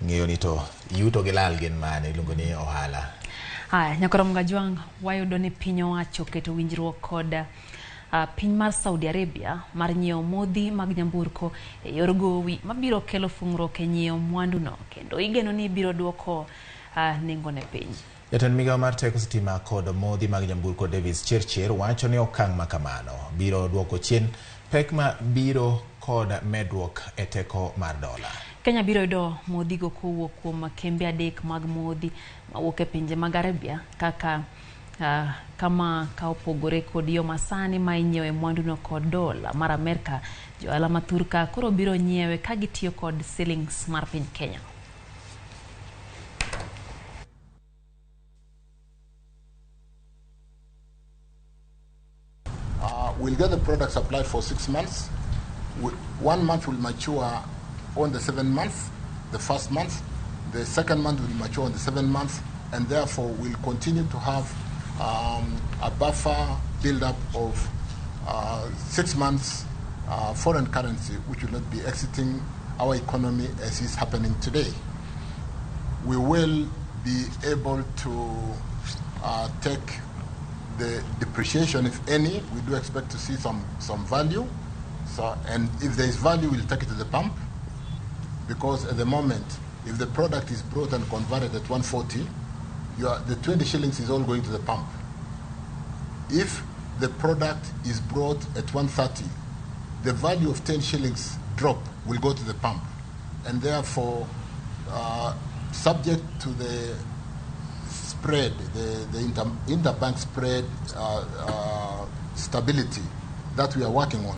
Ng'eyo ni to yuto gi lal gin mane iluongo ni ohala. Haya, Nyakoro Mgajwang' wayudo ni piny owacho oketo winjruok kod piny mar Saudi Arabia mar nyiewo modhi mag nyamburko e yor gowi mabiro kelo fung'ruok e nyiewo mwanduno kendo igeno ni biro duoko nengone piny. Jatend migawo mar teko sitima kod modhi mag nyamburko Davis Chirchir wacho ni okang' ma kamano biro duoko chien pek ma biro kod medruok e teko mar dola. Kenya biro yudo modhigo kowuok kuom kembe adek mag modhi mawuok e pinje mag Arabia kaka kama ka opogore kod yo masani ma inyiewe mwanduno kod dola mar Amerka, johala ma thurka koro biro nyiewe ka gitiyo kod silings mar piny Kenya. We'll get the product supplied for 6 months. 1 month will mature on the 7th month, the first month. The second month will mature on the 7th month, and therefore we'll continue to have a buffer build-up of 6 months foreign currency, which will not be exiting our economy as is happening today. We will be able to take the depreciation, if any. We do expect to see some value. And if there is value, we'll take it to the pump, because at the moment, if the product is brought and converted at 140, the 20 shillings is all going to the pump. If the product is brought at 130, the value of 10 shillings drop will go to the pump. And therefore, subject to the spread, the interbank spread stability that we are working on.